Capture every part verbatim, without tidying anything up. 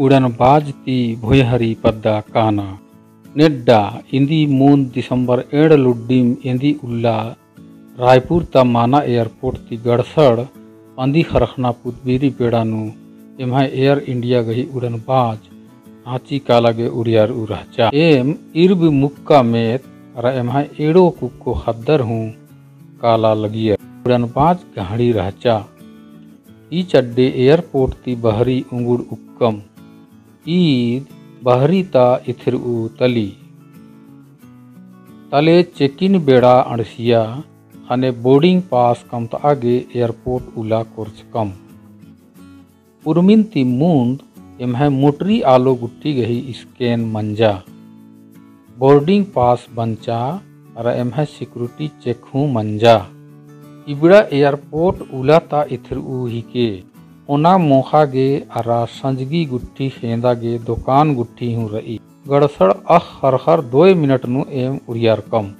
उड़नबाज ती भुइँहरी पद्दा काना। नेड्डा इन्दी मूंद दिसम्बर एंड़ लुड्डिम एन्दी उल्ला रायपुर ता माना एयरपोर्ट ती गड़सड़ पन्दी ख़रख़ना पुतबीरी बेड़ा नू एम्है एयर इंडिया गही उड़नबाज राँची काला गे उड़ियार'ऊ रहचा। एम इर्ब मुक्का मेत अरा एम्है एड़ो कुक्को ख़द्दर हूँ काला लगियर। उड़नबाज गहड़ी रहचा। ई चड्डे एयरपोर्ट ती बहरी उंगुड़ उक्कम। ईद बहरी ता इथर'ऊ तली। तले चेकिन बेड़ा अंड़सिया ख़ने बोर्डिंग पास कमत'आ गे एयरपोर्ट उला कोरचकम। उर्मिन ती मुन्द एम्है मोटरी आलो गुट्ठी गही स्कैन मंजा। बोर्डिंग पास बंचा अरा एम्है सिक्योरिटी चेक हूँ मंजा। इबड़ा एयरपोर्ट उला ता इथर'ऊ हिके। ओना मोख़ा गे अरा संजगी गुट्ठी ख़ेंदा गे दोकान गुट्ठी हूँ र'ई। गड़सड़ अख़ ख़रख़र दोय मिनट नू एम उड़ियारकम।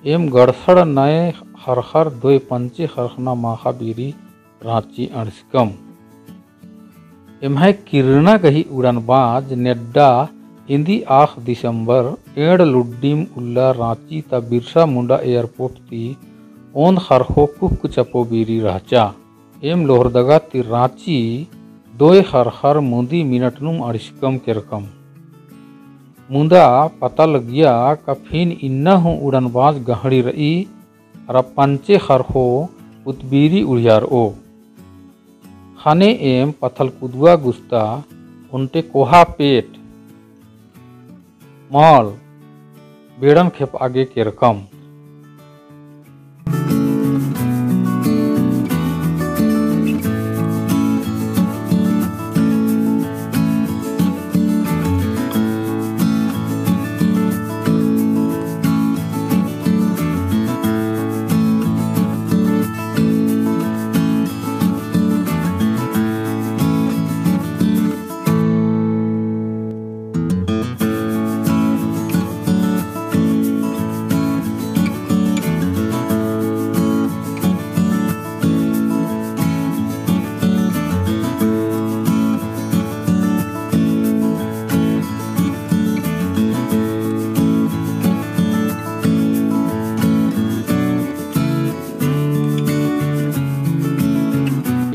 एम गड़सड़ नय ख़रख़र दोय पंचे ख़रख़ना माख़ा बीरी राँची अंड़सकम। एम्है किरना गही उड़नबाज नेड्डा इन्दी आख़ दिसम्बर एंड़ लुड्डिम उल्ला राँची ता बिरसा मुंडा एयरपोर्ट ती ओन्द ख़रख़ो कुक्क चपो बीरी रहचा। एम लोहरदगा ती राँची दोय ख़रख़र मुन्दी मिनट नुम अंड़सकम केरकम। मुन्दा पता लगिया का फिन इन्ना हूँ उड़नबाज गहड़ी र'ई अरा पंचे ख़रख़ो पुतबीरी उड़ियार'ओ। ख़ने एम पथलकुदवा गुस्ता ओन्टे कोहा पेट मल बेड़न खेप'आ गे केरकम।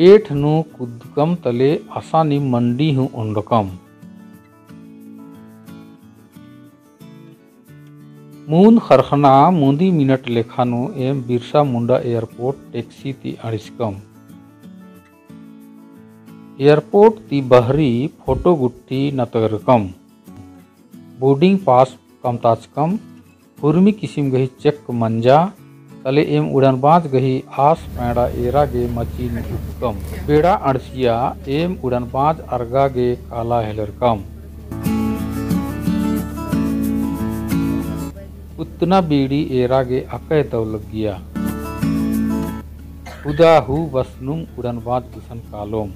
एठ नू कुद्दकम तले असानी मंडी हूँ ओंडकम। मुन्द ख़रख़ना मुन्दी मिनट लेखा नू एम बिरसा मुंडा एयरपोर्ट टैक्सी ती अंड़सकम। एयरपोर्ट ती बहरी फोटो गुट्ठी नतगरकम। बोर्डिंग पास कमताचकम। उर्मी किसिम गही चेक मंजा। तले एम उड़नबाज गही आस पैंड़ा एरा गे मची नू उक्कम। बेड़ा अंड़सिया एम उड़नबाज अरगा गे काला हेलरकम। पुतना बीड़ी एरा गे अकय दव लग्गिया। हुदा हूँ बस नुम उड़नबाज गुसन कालोम।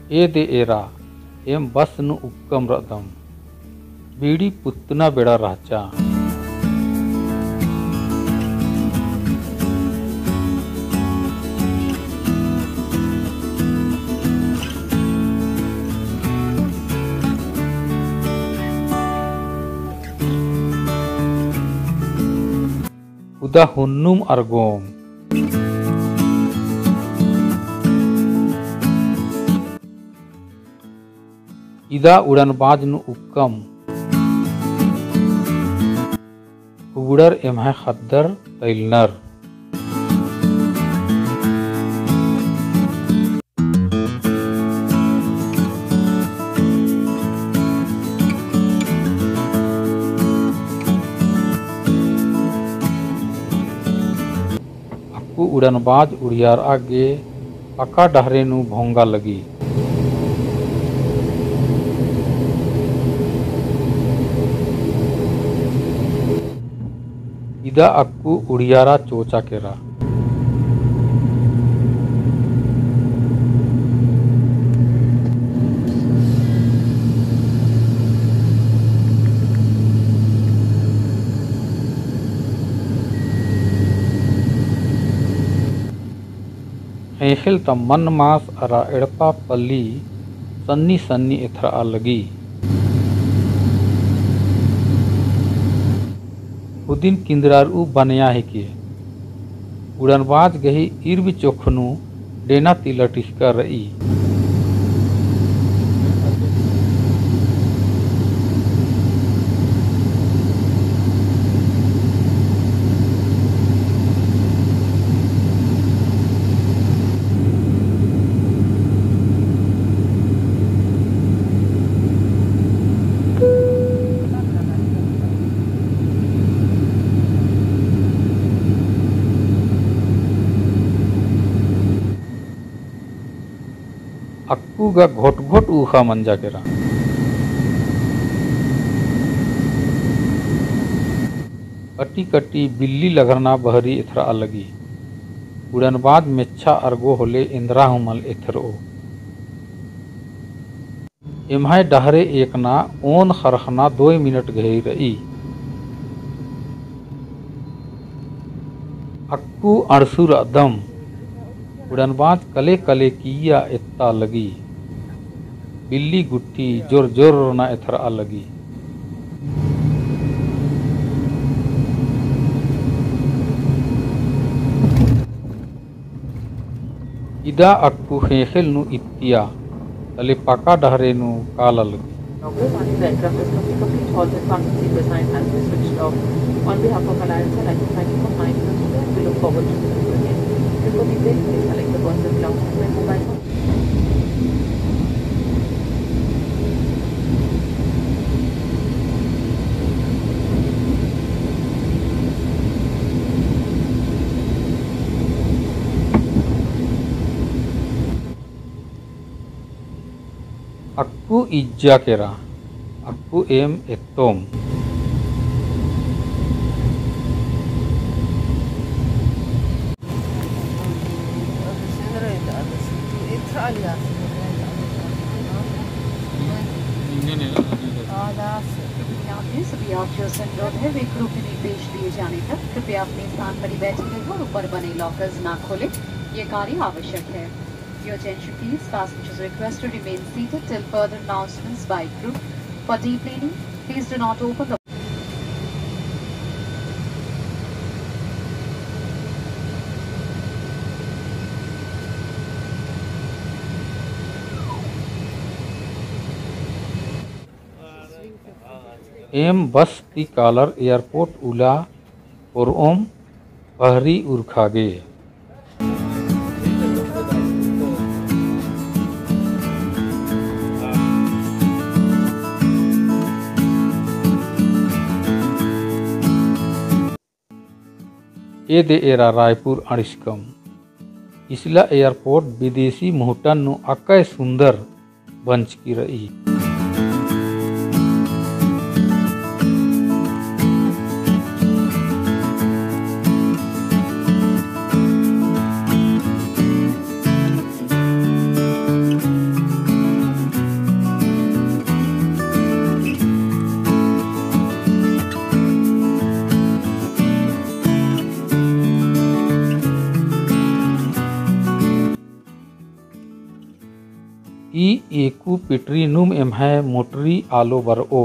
ए दे एरा, एम बस नू उक्कम रअदम। बीड़ी पुत्तना बेड़ा रहचा। हुदा हुन्नुम अरगोम। इदा उड़नबाज नू उक्कम। हुगड़र एम्है ख़द्दर तइलनर। अक्कु उड़नबाज उड़ियारआ गे पक्का डहरे नू भोंगा लगी। इदा अक्कु उड़ियारा चोचा केरा। ख़ेख़ेल ता मन्न मास अरा एड़पा पल्ली सन्नी सन्नी एथरआ लगी। खुदिन किंदरारऊ बनिया हेके। उड़नबाज गही इर्ब चोख नू डेना ती लटिखका रई। अक्कु गा घोट घोट ऊख़ा मंजा केरा। कटी कटी बिल्ली लघरना बहरी एथरआ लगी। उड़नबाज मेच्छा अरगो होले एन्दरा हूँ मल एथरओ। एम्है डहरे एकना ओन ख़रख़ना दोय मिनट गही रई। अक्कु अंड़सू रअदम। उड़नबाज कले कले किइय्या एत्ता लगी। बिल्ली गुट्ठी जोर जोर ना एथरआ लगी। इदा अक्कु ख़ेख़ेल नू इत्तिया, तले पका डहरे नू काला लगी। Now, all running aircraft is completely halted, conferencing design has been switched off. On behalf of Alliance, I'd like to thank you for flying with us today, and we look forward to doing this again. Before leaving, please select the personal belongings and mobile phone. Akku इज्जा केरा, अक्कु एम एत्तोम। यात्रियों सभी यात्रियों से अनुरोध है, वेग रोपवे में पेश दिए जाने तक कृपया अपने स्थान पर ही बैठे रहें और ऊपर बने लॉकर्स ना खोलें। ये कार्य आवश्यक है। Your attention please, passengers request to remain seated till further announcements by group. For deplaning, please do not open the एम बस ती कालर एयरपोर्ट उल्ला पोरओम बहरी उरखा गे। एदे एरा रायपुर अंड़िसकम। इसला एयरपोर्ट विदेशी मुहटन नू अकय सुंदर बंचकी रई। ई एकू पिटरी नुम एम्है मोटरी आलो बरओ।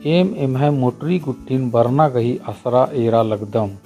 एम एम्है मोटरी गुट्ठिन बरना गही असरा एरा लगदम।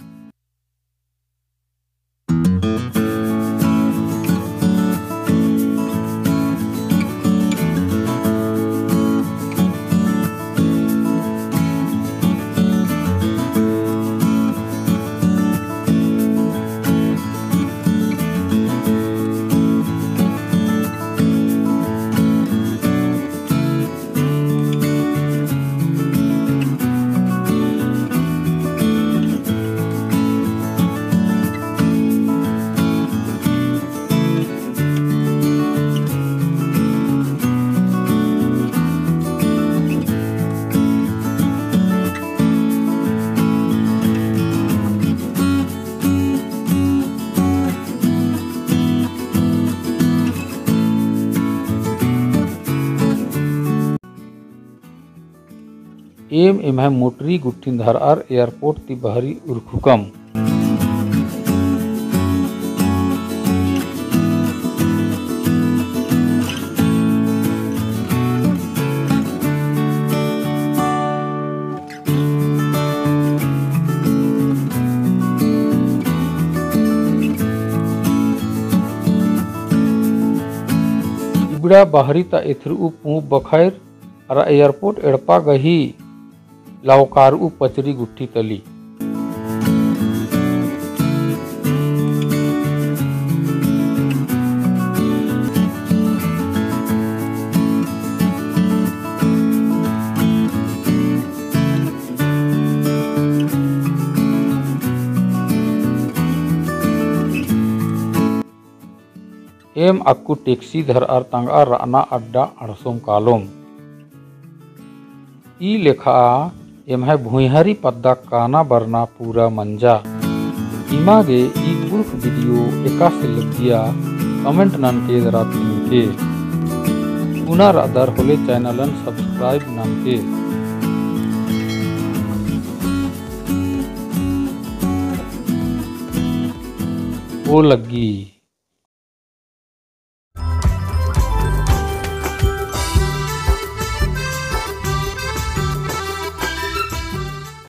एम एम्है मोटरी गुट्ठिन धरअर airport ती बहरी उरखुकम। इबड़ा बहरी ता एथरऊ पूंप बखैर अरा airport एड़पा गही लवकारऊ पचरी गुट्ठी तली। एम अक्कु taxi धरअर तंगआ रअना अड्डा अंड़सोम कालोम। ई लेखा एम्है भुइँहरी पद्दा काना बरना पूरा मंजा। इमा गे ई कुँड़ुख़ video एकासे लग्गिया comment ननके दरा तिंगके। पुना रअदर होले channel न subscribe ननके। ओ लग्गी।